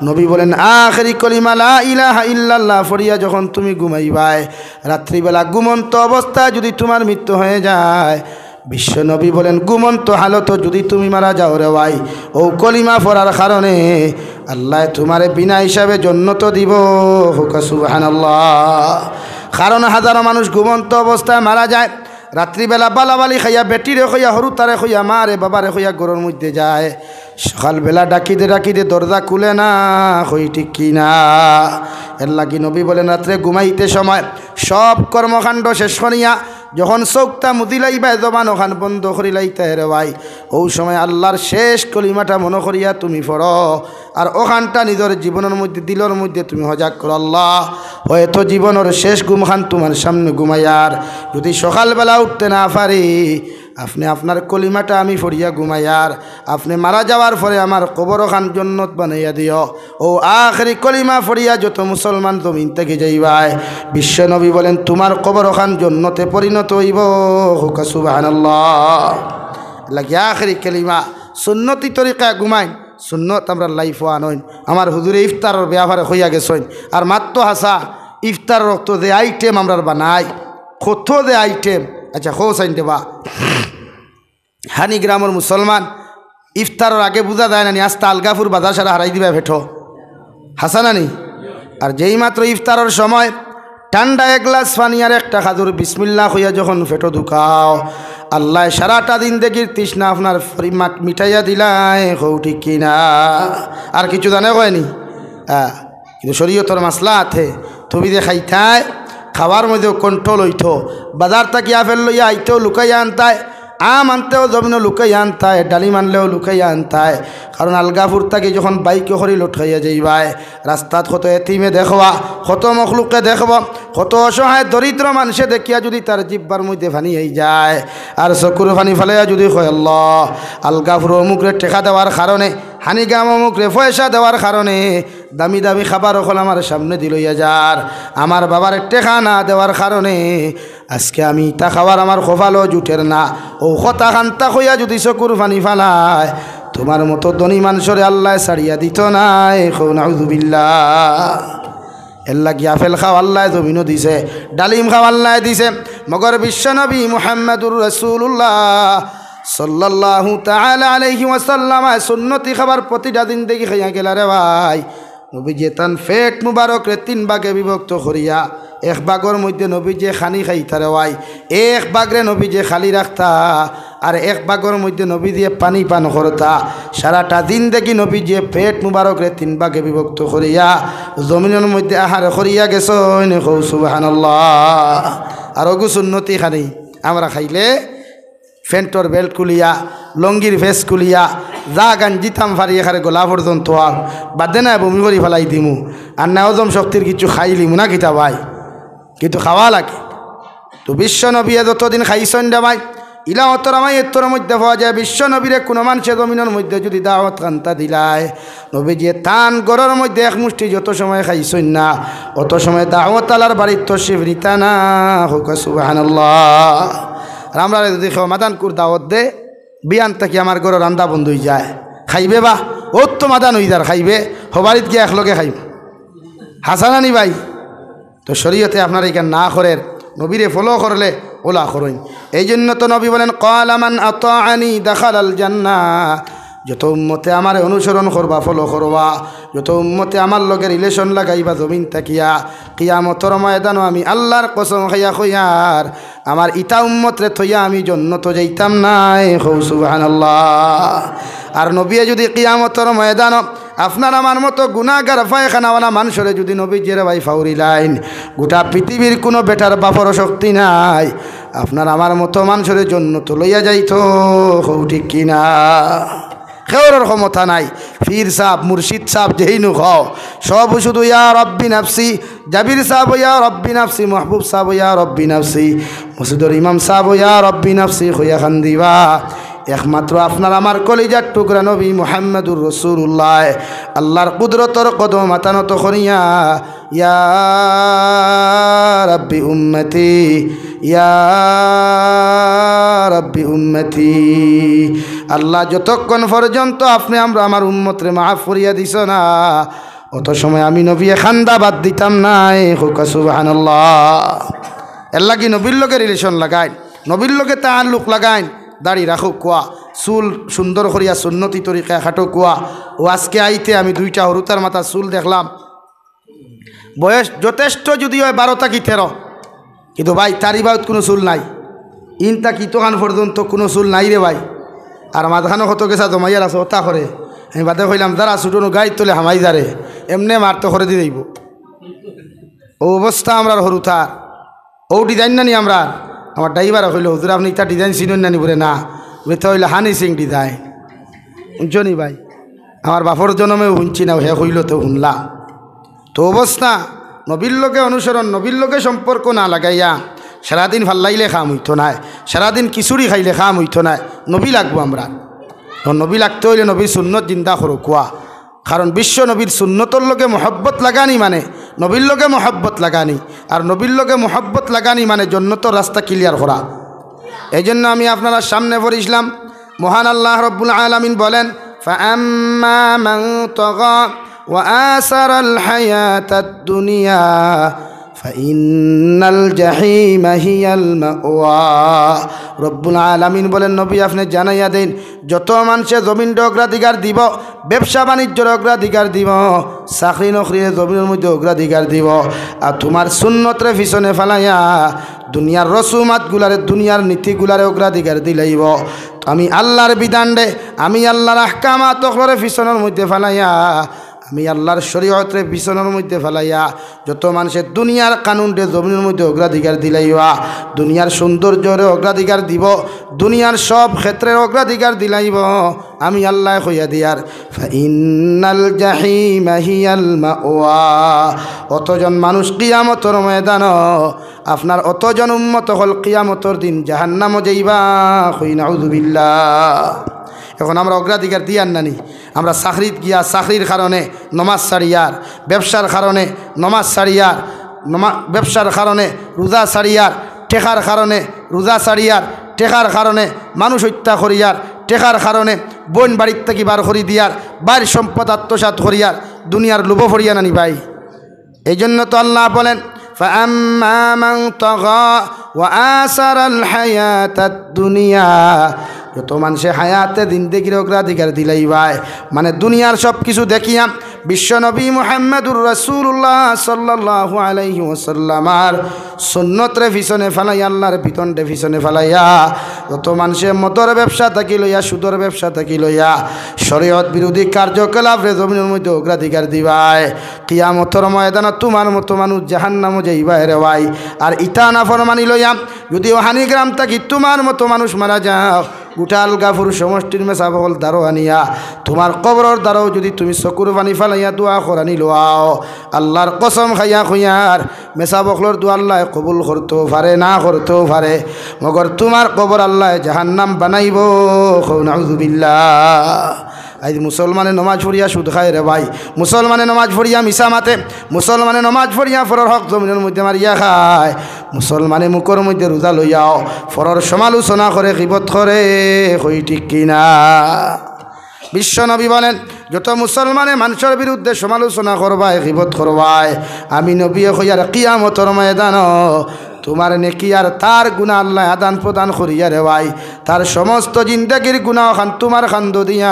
নবী বলেন, আখেরি কলিমা লা ইলাহা ইল্লাল্লাহ পড়িয়া যখন তুমি ঘুমাইবায়, রাত্রিবেলা ঘুমন্ত অবস্থায় যুদি তুমার মৃত্যু হয়ে যায়, বিশ্বনবী বলেন, ঘুমন্ত হালতো যুদি তুমি মারা যাও রে ভাই, অউ কলিমা পড়ার কারণে আল্লায় তুমারে বিনা হিসাবে জন্নত দিবো। কউক্কা সুবহানাল্লাহ। কারণ হাজারো মানুষ ঘুমন্ত অবস্থায় মারা যায়, রাত্রিবেলা বালাবালি খাইয়া, বেটিরে কইয়া, হুরুতারে কইয়া, মারে বাবারে কইয়া ঘরর মধ্যে যায়, সকালবেলা ডাকিতে ডাকিতে দরজা খুলে না। কই ঠিক কি না? এরলাগি নবী বলেন, রাত্রে ঘুমাইতে সময় সব কর্মকাণ্ড শেষ করিয়া যখন চউখটা মুদিলাইবায়, জবান অখান বন্ধ করিলাইতায় রে ভাই, অউ সময় আল্লার শেষ কলিমাটা মনো করিয়া তুমি পড়ো। আর অখানটা নিজর জীবনর মধ্যে, দিলর মধ্যে তুমি হজাগ করো, আল্লাহ, হয়তো জীবনর শেষ ঘুমখান তুমার সামনে ঘুমাইয়ার, যুদি সকালবেলা উঠতে না পারি, আপনে আপনার কলিমাটা আমি পড়িয়া ঘুমাইয়ার, আপনে মারা যাওয়ার পরে আমার কবরখান জন্নত বানাইয়া দিও। অউ আখেরি কলিমা পড়িয়া যত মুসলমান জমিন থাকি যাইবায়, বিশ্বনবী বলেন, তুমার কবরখান জন্নতে পরিণত অইবো। কউক্কা সুবহানাল্লাহ। লাগি আখেরি কলিমা, সুন্নতি তরিকায় ঘুমাইন, সুন্নত আমরার লাইফো আনইন। আমার হুজুরে ইফতারর বেয়াপারে কইয়া গেছইন, আর মাত তো হাছা, ইফতারর অক্ত যে আইটেম আমরার বানাই, কত যে আইটেম। আচ্ছা, কও চাইন দেবা, হানি গ্রামর মুসলমান, ইফতারর আগে বুঝা যায় না নি, আস্তা আলগাফুর বাজার সারা হারাই দিবায় পেটো, হাছা না নি? আর যেই মাত্র ইফতারর সময় ঠান্ডা এক গ্লাস পানি আর একটা খাজুর বিসমিল্লাহ কইয়া যখন পেটো ঢুকাও, আল্লায় সারাটা জিন্দেগির তৃষ্ণা আপনার পরি-, মা-, মিটাইয়া দিলায়। কও ঠিক কি না? আর কিছু জানে কয়নি? হ্যাঁ, কিন্তু শরীয়তর মাসলাহাতে তুমি যে খাইতায়, খাওয়ার মধ্যেও কন্ট্রোল অইতো। বাজার থাকি আপেল লইয়া আইতেও লুকাইয়া আনতায়, আম আনতেও জমিনো লুকাইয়া আনতায়, ডালিম আনলেও লুকাইয়া আনতায়। কারণ আলগাফুর থাকি যখন বাইকে করি লটকাইয়া যাইবায়, রাস্তাত কত এতিমে দেখবা, কত মখলুকে দেখবো, কত অসহায় দরিদ্র মানষে দেখিয়া যুদি তার জিব্বার মধ্যে পানি আই যায়, আর চকুর পানি ফালাইয়া যুদি কয়, "আল্লাহ, আলগাফুর অমুকরে টেকা দেওয়ার কারণে, হানিগাম অমুকরে পয়সা দেওয়ার কারণে, দামি দামি খাবার অকল আমার সামনেদি লইয়া যার, আমার বাবার টেকা না দেওয়ার কারণে আজকে আমি ইতা খাওয়ার আমার কপালো জুটের না।" অউ কথা খান্তা কইয়া যুদি চকুর পানি ফালায়, তুমার মতো ধনী মানষরে আল্লায় ছাড়িয়া দিতো নায়। কও নাউজুবিল্লাহ। এরলাগি আপেল খাও আল্লায় জমিনো দিছে, ডালিম খাও আল্লায় দিছে, মগর বিশ্বনবী মুহাম্মাদুর রাসূলুল্লাহ সাল্লাল্লাহু তাআলা আলাইহি ওয়াসাল্লাম সুন্নতি খাবার প্রতিটা জিন্দেগি খাইয়া গেলা রে ভাই। নবীজিয়ে তান পেট মুবারকরে তিন ভাগে বিভক্ত করিয়া এক ভাগর মধ্যে নবীজিয়ে খানি খাইতা রে ভাই, এক ভাগরে নবীজিয়ে খালি রাখতা, আর এক ভাগর মধ্যে নবীজিয়ে পানি পান করতা। সারাটা জিন্দেগি নবীজিয়ে পেট মুবারকরে তিন ভাগে বিভক্ত করিয়া জমিনর মধ্যে আহার করিয়া গেছইন। কও সুবহানাল্লাহ। আর অগু সুন্নতি খানি আমরা খাইলে প্যান্টর বেল্ট খুলিয়া, লুঙ্গির ফেস খুলিয়া, যা গাঞ্জিতাম ফারি এখানে গলা পর্যন্ত আর বাদে নায় বমি করি ফালাই দিমু। আর না হজম শক্তির কিছু খাইলিমু না কিতা ভাই, কিন্তু খাওয়া লাগে। তো বিশ্বনবীয়ে যতদিন খাইছইন রে ভাই, ইলা অতর আমায় এতর মধ্যে পাওয়া যায়। বিশ্বনবীরে কুনু মানষে জমিনর মধ্যে যুদি দাওয়াত খান্তা দিলায়, নবীজিয়ে তান ঘরর মধ্যে এক মুষ্টি যত সময় খাইছইন না, অত সময় দাওয়াত আলার বাড়িত তশরিফ নিতা না। কউক্কা সুবহানাল্লাহ। আর আমরারে যুদি কেউ মাদানকুর দাওয়াত দে, বিয়ান থাকি আমার ঘরো রান্দা বন্ধ অইযায়, খাইবে বা? অউ তো মাদান অইযার, খাইবে, হবাড়িত গিয়া একলগে খাইমু। হাছা না নি ভাই? তো শরীয়তে আপনার ইখান না করের, নবীরে ফলো করলে অলা করইন। এই জন্য তো নবী বলেন, "ক্বালা মান আতাআনি দাখালাল জান্নাহ।" যত উম্মতে আমারে অনুসরণ করবা, ফলো করবা, যত উম্মতে আমার লগে রিলেশন লাগাইবা জমিন থাকিয়া, কিয়ামতর ময়দানো আমি আল্লার কসম খাইয়া কইয়ার, আমার ইতা উম্মতরে থইয়া আমি জন্নতো যাইতাম নায়। কও সুবহানাল্লাহ। আর নবীয়ে যুদি কিয়ামতর ময়দানো আপনার আমার মতো গুনাগার পায়খানাওয়ালা মানষরে যুদি নবীজিয়ে রে ভাই ফাউরিলাইন, গোটা পৃথিবীর কুনু বেটার বাপর শক্তি নাই আপনার আমার মতো মানষরে জন্নতো লইয়া যাইতো। কও ঠিক কি না? কেউরর ক্ষমতা নাই। পীর সাব, মুর্শিদ সাব, যেইনু কও, সব শুধু ইয়া রব্বি নাফসি, জাবির সাব ইয়া রব্বি নাফসি, মাহবুব সাব ইয়া রব্বি নাফসি, মসজিদর ইমাম সাব ইয়া রব্বি নাফসি কইয়া কান্দিবা। একমাত্র আপনার আমার কলিজার টুকরা নবী মুহাম্মাদুর রাসূলুল্লাহ আল্লার কুদরতর কদমো মাথা নত করিয়া, ইয়া রব্বি উম্মতি, ইয়া রব্বি উম্মতি। আল্লাহ, যতক্ষণ পর্যন্ত আপনে আমরা আমার উম্মতরে মাফ করিয়া দিছো না, অত সময় আমি নবীয়ে কান্দা বাদ দিতাম নায়। কউক্কা সুবহানাল্লাহ। এরলাগি নবীর লগে রিলেশন লাগাইন, নবীর লগে তাআল্লুক লাগাইন। দাড়ি রাখউক্কা, চুল সুন্দর করিয়া সুন্নতি তরিকায় কাটো কুয়া। ও আজকে আইতে আমি দুইটা হুরুতার মাথার চুল দেখলাম, বয়স যথেষ্ট যদি অয় বারো থাকি তেরো, কিন্তু ভাই, তার ইবায়ত কুনু চুল নাই। ইন থাকি ইতখান পর্যন্ত কুনু চুল নাই রে ভাই। আর মাঝখানো কত গেছা জমাইয়া রাখছে, ওটা করে। আমি বাদে কইলাম, "যারা ছুটনু গাইর তলে হামাই যারে, এমনে মারতো করে দি যাইবো।" ও অবস্থা আমরার হুরুতার। ও design নানি আমরার? আমার ড্রাইভারে কইলো, "হুজুর, আপনে ইতা design চিনইন নানি?" বুলে, "না।" বুলে, "তা অইলে হানি সিং design।" হুনছো নি ভাই? আমার বাপর জনমেও হুনছি না, হে কইলো তো হুনলাম। তো অবস্থা, নবীর লগে অনুসরণ, নবীর লগে সম্পর্ক না লাগাইয়া সারাদিন ফাল্লাইলে কাম অইতো নায়, সারাদিন খিচুড়ি খাইলে কাম অইতো নায়। নবী লাগবো আমরার। তো নবী লাগতে অইলে নবীর সুন্নত জিন্দা করো কুয়া। কারণ বিশ্ব নবীর সুন্নতর লগে মহব্বত লাগানি মানে নবীর লগে মহব্বত লাগানি, আর নবীর লগে মহব্বত লাগানি মানে জন্নতর রাস্তা clear করা। এই জন্য আমি আপনারার সামনে পড়ছিলাম, মহান আল্লাহ রব্বুল আলামিন বলেন, "ফাআম্মা মান তাগা ওয়া আসারাল হায়াতাদ দুনিয়া ফাইন্নাল জাহিমা হিয়াল মাওয়া।" রব্বুল আলামিন বলেন, "নবী, আপনে জানাইয়া দেইন, যত মানষে জমিনর অগ্রাধিকার দিবো, ব্যবসা বাণিজ্যর অগ্রাধিকার দিবো, চাকরি নকরিরে জমিনর মধ্যে অগ্রাধিকার দিবো, আর তুমার সুন্নতরে পিছনে ফালাইয়া দুনিয়ার রসুমাতগুলারে, দুনিয়ার নীতিগুলারে অগ্রাধিকার দিলাইবো, তো আমি আল্লাহর বিধানরে, আমি আল্লাহর আহকামাত অকলরে পিছনর মধ্যে ফালাইয়া, আমি আল্লাহর শরীয়তরে পিছনর মধ্যে ফালাইয়া যত মানষে দুনিয়ার কানুনরে জমিনর মধ্যে অগ্রাধিকার দিলাইবা, দুনিয়ার সৌন্দর্যরে অগ্রাধিকার দিবো, দুনিয়ার সব ক্ষেত্রে অগ্রাধিকার দিলাইবো, আমি আল্লায় কইয়া দিয়ার, ফাইন্নাল জাহিমা হিয়াল মাওয়া।" অতজন মানুষ কিয়ামতর ময়দানো, আপনার অতজন উম্মত অকল কিয়ামতর দিন জাহান্নামো যাইবা। কই নাউজুবিল্লাহ। এখন আমরা অগ্রাধিকার দিয়ার নানি, আমরা চাকরিত গিয়া চাকরির কারণে নমাজ ছাড়িয়ার, ব্যবসার কারণে নমাজ ছাড়িয়ার, নমা-, ব্যবসার কারণে রোজা ছাড়িয়ার, টেকার কারণে রোজা ছাড়িয়ার, টেকার কারণে মানুষ হত্যা করিয়ার, টেকার কারণে বইন বাড়ির থাকি বার করি দিয়ার, বাইর সম্পদ আত্মসাৎ করিয়ার, দুনিয়ার লোভো পড়িয়া নানি ভাই। এই জন্য তো আল্লাহ বলেন, "ফাআম্মা মান তাগা ওয়া আসারাল হায়াতাদ দুনিয়া।" যত মানষে হায়াতে জিন্দেগির অগ্রাধিকার দিলাইবায়, মানে দুনিয়ার সব কিছু দেখিয়া বিশ্বনবী মুহাম্মাদুর রাসূলুল্লাহ সাল্লাল্লাহু আলাইহি ওয়াসাল্লামর সুন্নতরে পিছনে ফালাইয়া, আল্লাহর বিধানরে পিছনে ফালাইয়া, যত মানষে মদর ব্যবসা থাকি লইয়া, সুদর ব্যবসা থাকি লইয়া, শরীয়ত বিরোধী কার্যকলাপরে জমিনর মধ্যে অগ্রাধিকার দিবায়, কিয়ামতর ময়দানো তুমার মতো মানুষ জাহান্নামো যাইবায় রে ভাই। আর ইতা নাফরমানি লইয়া যদি অহানি গ্রাম থাকি তুমার মতো মানুষ মারা যাও, গোটা আলগাপুর সমষ্টির মেসাব অকল দারো আনিয়া তুমার কবরর দারো যদি তুমি চকুর পানি ফালাইয়া দোয়া করানি লওয়াও, আল্লাহর কসম খাইয়া কইয়ার, মেসাব অকলর দোয়া আল্লায় কবুল করতেও পারে, না করতেও পারে, মগর তুমার কবর আল্লায় জাহান্নাম বানাইবো। কও নাউজুবিল্লাহ। আইজ মুসলমানে নমাজ পড়িয়া সুদ খায় রে ভাই, মুসলমানে নমাজ পড়িয়া মিছা মাতে, মুসলমানে নমাজ পড়িয়া পরর হক জমিনর মধ্যে মারিয়া খায়, মুসলমানে মুখর মধ্যে রোজা লইয়াও পরর সমালোচনা করে, গীবত করে, কই ঠিক কি না? বিশ্বনবী বলেন, যত মুসলমানে মানষর বিরুদ্ধে সমালোচনা করবায়, গীবত করবায়, আমি নবীয়ে কইয়ার কিয়ামতর ময়দানো তুমার নেকি আর তার গুনা আল্লায় আদান প্রদান করিয়া রে ভাই, তার সমস্ত জিন্দেগির গুনা অখান তুমার কান্দো দিয়া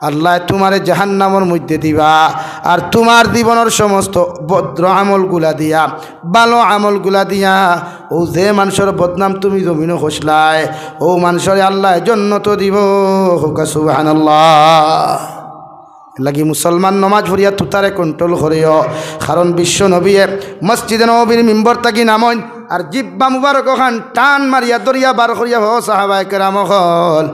আল্লায় তুমারে জাহান্নামর মধ্যে দিবা, আর তুমার জীবনর সমস্ত ভদ্র আমলগুলা দিয়া, ভালো আমলগুলা দিয়া, অউ যে মানষর বদনাম তুমি জমিনো খসলায়, অউ মানষরে আল্লায় জন্নতো দিবো। কউক্কা সুবহানাল্লাহ। এরলাগি মুসলমান নমাজ পড়িয়া তুতারে control করিও, কারণ বিশ্বনবীয়ে মসজিদে নববীর মিম্বর থাকি নামইন আর জিব্বা মুবারক অখান টান মারিয়া ধরিয়া বার করিয়া, "ও সাহাবায়ে কেরাম অকল,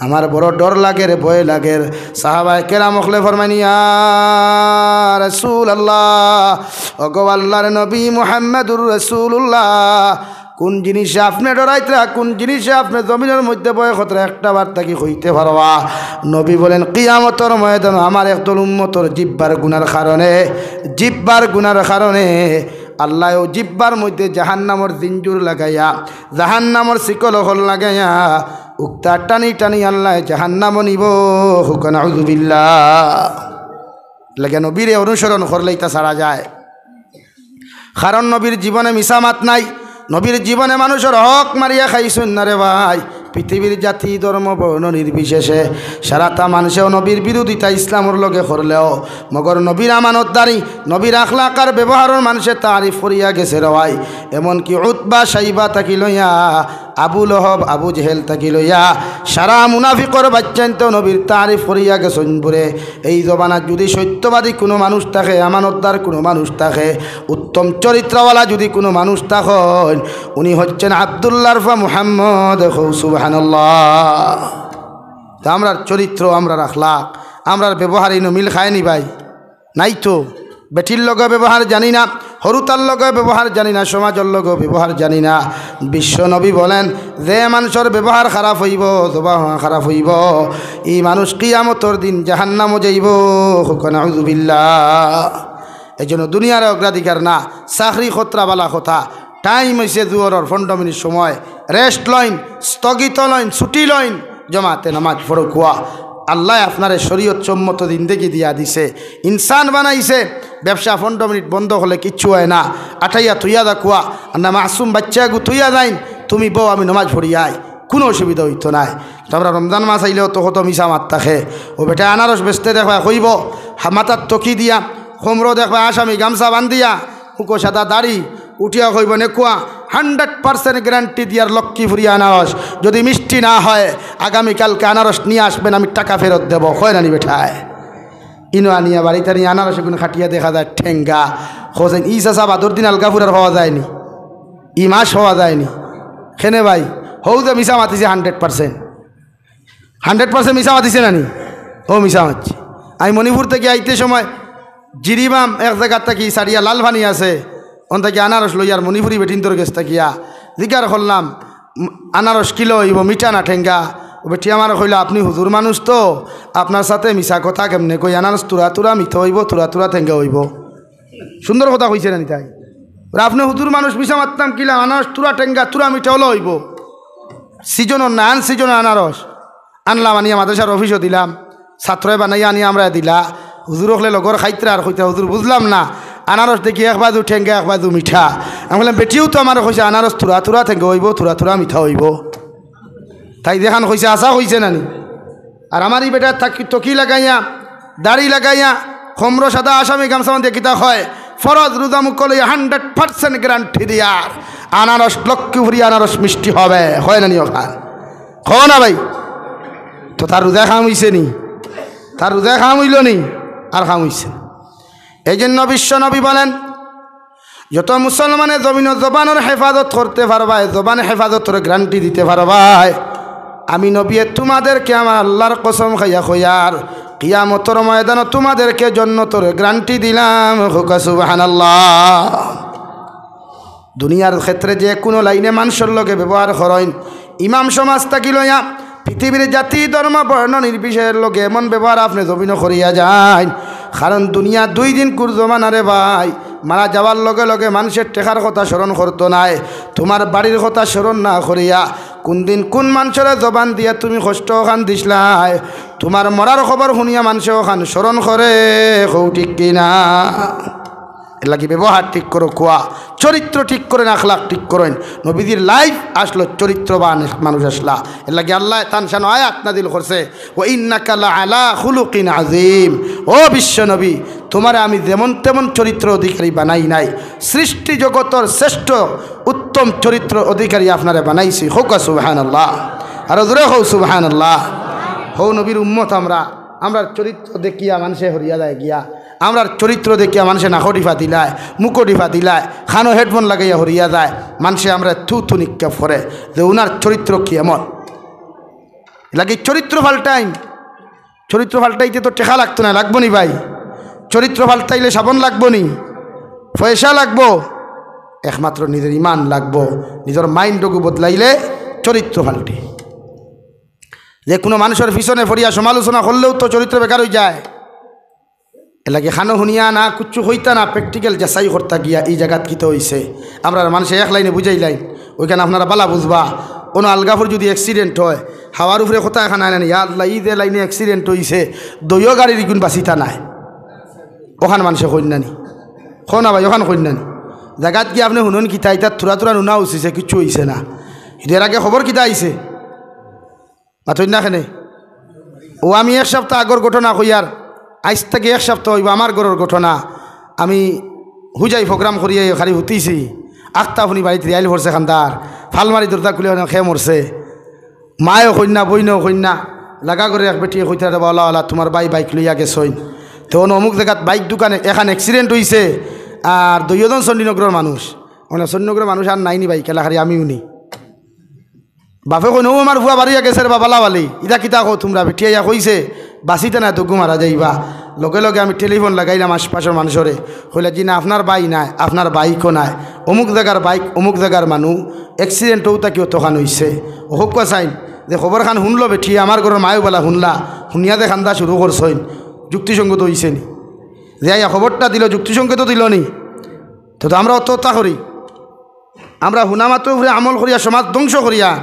আমার বড় ডর লাগের, ভয় লাগের।" সাহাবায়ে কেরাম অকলে ফরমাইন, "ইয়া রাসূলুল্লাহ, ওগো আল্লাহর নবী মুহাম্মাদুর রাসূলুল্লাহ, কুন জিনিসে আপনে ডরাইতরা, কুন জিনিসে আপনে জমিনর মধ্যে ভয় করতরা, একটা বার থাকি কইতে পারবা?" নবী বলেন, "কিয়ামতর ময়দানো আমার একদল উম্মতর জিব্বার গুনার কারণে, জিব্বার গুনার কারণে আল্লায় অউ জিব্বার মধ্যে জাহান্নামর জিঞ্জুর লাগাইয়া, জাহান্নামর শিকল অকল লাগাইয়া, উক্তা টানি টানি আল্লায় জাহান্নামো নিবো।" কউক্কা নাউজুবিল্লাহ। এরলাগি নবীরে অনুসরণ করলে ইতা ছাড়া যায়। কারণ নবীর জীবনে মিছা মাত নাই, নবীর জীবনে মানষর হক মারিয়া খাইছইন না রে ভাই। পৃথিবীর জাতি, ধর্ম, বর্ণ নির্বিশেষে সারাটা মানষেও নবীর বিরোধিতা ইসলামর লগে করলেও, মগর নবীর আমানতদারি, নবীর আখলাক আর ব্যবহারর মানষে তারিফ করিয়া গেছে রে ভাই। এমনকি উতবা, শাইবা থাকি লইয়া, আবু লহব, আবু জেহেল থাকি লইয়া সারা মুনাফিকর বাইচ্চাইন্তে নবীর তারিফ করিয়া গেছইন বুরে। এই জমানাত যুদি সত্যবাদী কুনু মানুষ থাকে, আমানতদার কুনু মানুষ থাকে, উত্তম চরিত্রওয়ালা যুদি কুনু মানুষ থাকইন, উনি হচ্ছেন আব্দুল্লাহর ফুয়া মুহাম্মদ। কও সুবহানাল্লাহ। তে আমরার চরিত্র, আমরার আখলাক, আমরার ব্যবহার ইনো মিল খায়নি ভাই? নাই তো। বেটির লগে ব্যবহার জানি না, হুরুতার লগে ব্যবহার জানি না, সমাজর লগে ব্যবহার জানি না। বিশ্ব নবী বলেন, যে মানষর ব্যবহার খারাপ অইবো, জবান খারাপ অইবো, ই মানুষ কিয়ামতর দিন জাহান্নামো যাইবো। কও নাউজুবিল্লাহ। এই জন্য দুনিয়ার অগ্রাধিকার না, চাকরি খতরা বালা কথা, টাইম অইছে জোহরর পনরো মিনিট সময়, রেস্ট লইন, স্থগিত লইন, ছুটি লইন, জমাতে নামাজ পড়উক্কা। আল্লায় আপনারে শরীয়ত সম্মত জিন্দেগি দিয়া দিছে, ইনসান বানাইছে। ব্যবসা পনরো মিনিট বন্ধ করলে কিচ্ছু অয় না, আটাইয়া থুইয়া যাউক্কা। আর না মাসুম বাইচ্চাগু থুইয়া যাইন, তুমি বও আমি নামাজ পড়িয়া আই, কুনু অসুবিধা অইতো নায়। তো আমরা রমজান মাস আইলেও তো কত মিছা মাত থাকে। ও বেটা আনারস বেচতে দেখবায় কইবো, হা-, মাথাত টুপি দিয়া, কোমরো দেখবায় আসামি গামছা বান্ধিয়া, মুখো সাদা দাড়ি, উঠিয়া কইবো নেকুয়া, হান্ড্রেড পার্সেন্ট গ্যারান্টি দিয়ার লক্ষ্মীপুরি আনারস, যুদি মিষ্টি না হয়, আগামীকালকে আনারস নিয়া আসবেন, আমি টাকা ফেরত দেবো। কয় নানি বেটায়? ইনো আনিয়া বাড়িত আনি আনারস এগুন কাটিয়া দেখা যায় ঠেঙ্গা। কইছইন, "ই চাচা বাদর দিন আলগা ফুরার পাওয়া যায়নি, ই মাস পাওয়া যায়নি।" কেনে ভাই? হউ যে মিছা মাতিছে হান্ড্রেড পার্সেন্ট। হান্ড্রেড পার্সেন্ট মিছা মাতিছে নানি? ও মিছা মাতছে। আমি মণিপুর থাকি আইতে সময় জিরিবাম এক জাগাত থাকি ছাড়িয়া লাল পানি আছে, অন থাকি আনারস লইয়ার মণিপুরি বেটিন্তর গেছ থাকিয়া জিকার করলাম, "উম, আনারস কিলা অইবো, মিঠা না ঠেঙ্গা?" ও বেটি আমারে কইলা, "আপনি হুজুর মানুষ তো, আপনার সাথে মিছা কথা কেমনে কই? আনারস থুরা থুরা মিঠা অইবো, থুরা থুরা ঠেঙ্গা অইবো।" সুন্দর কথা কইছে নানি তাই? বলে, "আপনি হুজুর মানুষ, মিছা মাততাম কিলা? আনারস থুরা ঠেঙ্গা, থুরা মিঠা অইলে অইবো।" সিজনর না, আনসিজনর আনারস। আনলাম, আনিয়া মাদ্রাসার অফিসো দিলাম, ছাত্রয় বানাইয়া আনিয়া আমরারে দিলা। হুজুর অকলে লগর খাইতরা আর কইতরা, "হুজুর, বুঝলাম না, আনারস দেখি এক বাজু ঠেঙ্গা, এক বাজু মিঠা।" আমি কইলাম, "বেটিয়েও তো আমারে কইছে আনারস থুরা থুরা ঠেঙ্গা অইবো, থুরা থুরা মিঠা অইবো।" তাই যেখান কইছে, হাছা কইছে নানি? আর আমার ই বেটায় থাকি টুপি লাগাইয়া, দাড়ি লাগাইয়া, কোমরো সাদা আসামি গামছা বান্ধিয়া কিতা কয়, ফরজ রোজা মুখো লইয়া হান্ড্রেড পার্সেন্ট গ্যারান্টি দিয়ার, আনারস লক্ষ্মীপুরি আনারস মিষ্টি হবে, কয় নানি অখান? কও না ভাই? তো তার রোজায় কাম অইছে নি? তার রোজায় কাম অইলো নি? আর কাম অইছে না। এই জন্য বিশ্ব নবী বলেন, যত মুসলমানে জমিনো জবানর হেফাজত করতে পারবায়, জবান হেফাজতর গ্যারান্টি দিতে পারবায়, আমি নবীয়ে তোমাদেরকে আমার আল্লাহর কসম খাইয়া কইয়ার, কিয়ামতর ময়দানো তোমাদেরকে জন্নতর গ্যারান্টি দিলাম। কউক্কা সুবহানাল্লাহ। দুনিয়ার ক্ষেত্রে যে কুনু লাইনে মানষর লগে ব্যবহার করইন, ইমাম সমাজ থাকি লইয়া পৃথিবীর জাতি, ধর্ম, বর্ণ নির্বিশেষর লগে এমন ব্যবহার আপনে জমিনো করিয়া যাইন। কারণ দুনিয়া দুই দিনকুর জমানা রে ভাই, মারা যাওয়ার লগে লগে মানষে টেকার কথা স্মরণ করতো নায়, তোমার বাড়ির কথা স্মরণ না করিয়া কুন দিন কুন মানষরে জবান দিয়া তুমি কষ্ট অখান দিছলায়, তোমার মরার খবর হুনিয়া মানষে অখান স্মরণ করে, কও ঠিক কি না? এরলাগি ব্যবহার ঠিক করউক্কা, চরিত্র ঠিক করইন, আখলাক ঠিক করইন। নবীজির লাইফ আছলো চরিত্রবান মানুষ আছলা। এরলাগি আল্লায় তান শানো আয়াত নাজিল করছে, "ওয়া ইন্নাকা লা আলা খুলুকিন আযীম।" ও বিশ্ব নবী, তোমারে আমি যেমন তেমন চরিত্র অধিকারী বানাই নাই, সৃষ্টি জগতর শ্রেষ্ঠ উত্তম চরিত্র অধিকারী আপনারে বানাইছি। কউক্কা সুবহানাল্লাহ। আরো জোরে কও সুবহানাল্লাহ। হউ নবীর উম্মত আমরা, আমরার চরিত্র দেখিয়া মানষে হরিয়া যায় গিয়া। আমরার চরিত্র দেখিয়া মানষে নাকো টিপা দিলায়, মুখো টিপা দিলায়, কানো হেডফোন লাগাইয়া হরিয়া যায়। মানষে আমরারে থু থু নিক্ষেপ করে যে উনার চরিত্র কি এমন। এরলাগি চরিত্র পাল্টাইন। চরিত্র পাল্টাইতে তো টেকা লাগতো না, লাগবো নি ভাই? চরিত্র পাল্টাইলে সাবন লাগবো নি? পয়সা লাগবো? একমাত্র নিজর ইমান লাগবো। নিজর মাইন্ডগু বদলাইলে চরিত্র পাল্টে। যে কুনু মানষর পিছনে পড়িয়া সমালোচনা করলেও তো চরিত্র বেকার অইযায়। এরলাগি কানো হুনিয়া না, কুচ্ছু কইতা না, প্র্যাকটিক্যাল যাচাই করতা গিয়া ই জাগাত কিতা অইছে। আমরারে মানষে এক লাইনে বুঝাইলাইন, অউখান আপনারা বালা বুঝবা। অনো আলগাফর যুদি অ্যাক্সিডেন্ট হয়, হাওয়ার উপরে কথা এখান আয় না নি, "ইয়া আল্লাহ, ই যে লাইনে অ্যাক্সিডেন্ট অইছে, দুইও গাড়ির ইগুন বাচিতা নায়।" অখান মানষে কইন না নি? কও না ভাই, অখান কইন না নি? জাগাত গিয়া আপনে হুনইন কিতা, ইতার থুরা থুরা নুনা উচিছে, কিচ্ছু অইছে না। কিন্তু এর আগে খবর কিতা আইছে? মাতইন না কেনে? ও আমি এক সপ্তাহ আগর ঘটনা কইয়ার, আইজ থাকি এক সপ্তাহ অইবো আমার ঘরর ঘটনা। আমি হুজাই প্রোগ্রাম করিয়া খালি হুতিছি, আখতা হুনি বাড়িত রিয়াইল পড়ছে খান্দার, ফালমারি দরজা খুলে অনে খে মরছে। মায়ও কইন না, বইনও কইন না, লাগা ঘরর এক বেটিয়ে কইতরা, "বাবা, আলা, আলা, তুমার ভাই বাইক লইয়া গেছইন।" তখন অমুক জাগাত বাইক দুখান এখান accident অইছে, আর দুইওজন চণ্ডীনগরর মানুষ, মানে চণ্ডীনগরর মানুষ আর নাইনি বাইক, এলাকার আমিও নি। বাপে কইন, "ও আমার ফুয়া বাড়িয়া গেছে রে বাবা, লাভালি, ইতা কিতা কও তুমরা?" বেটিয়ে আইয়া কইছে, "বাঁচিতা নায়, তগু মারা যাইবা।" লগে লগে আমি টেলিফোন লাগাইলাম আশপাশর মানষরে, কইলা, "জি না, আপনার ভাই নায়, আপনার বাইকও নায়, অমুক জাগার বাইক, অমুক জাগার মানুষ, accident অউ থাকি অতখান অইছে।" অউ কউক্কা চাইন যে খবরখান হুনলো বেটিয়ে, আমার ঘরর মায়ও বালা হুনলা, হুনিয়া যে খান্দা শুরু করছইন, যুক্তিসঙ্গত অইছে নি? যে আইয়া খবরটা দিলো, যুক্তিসঙ্গত দিলো নি? তো, তো আমরা অত হত্যা করি, আমরা হুনা মাত্র উপরে আমল করিয়া সমাজ ধ্বংস করিয়া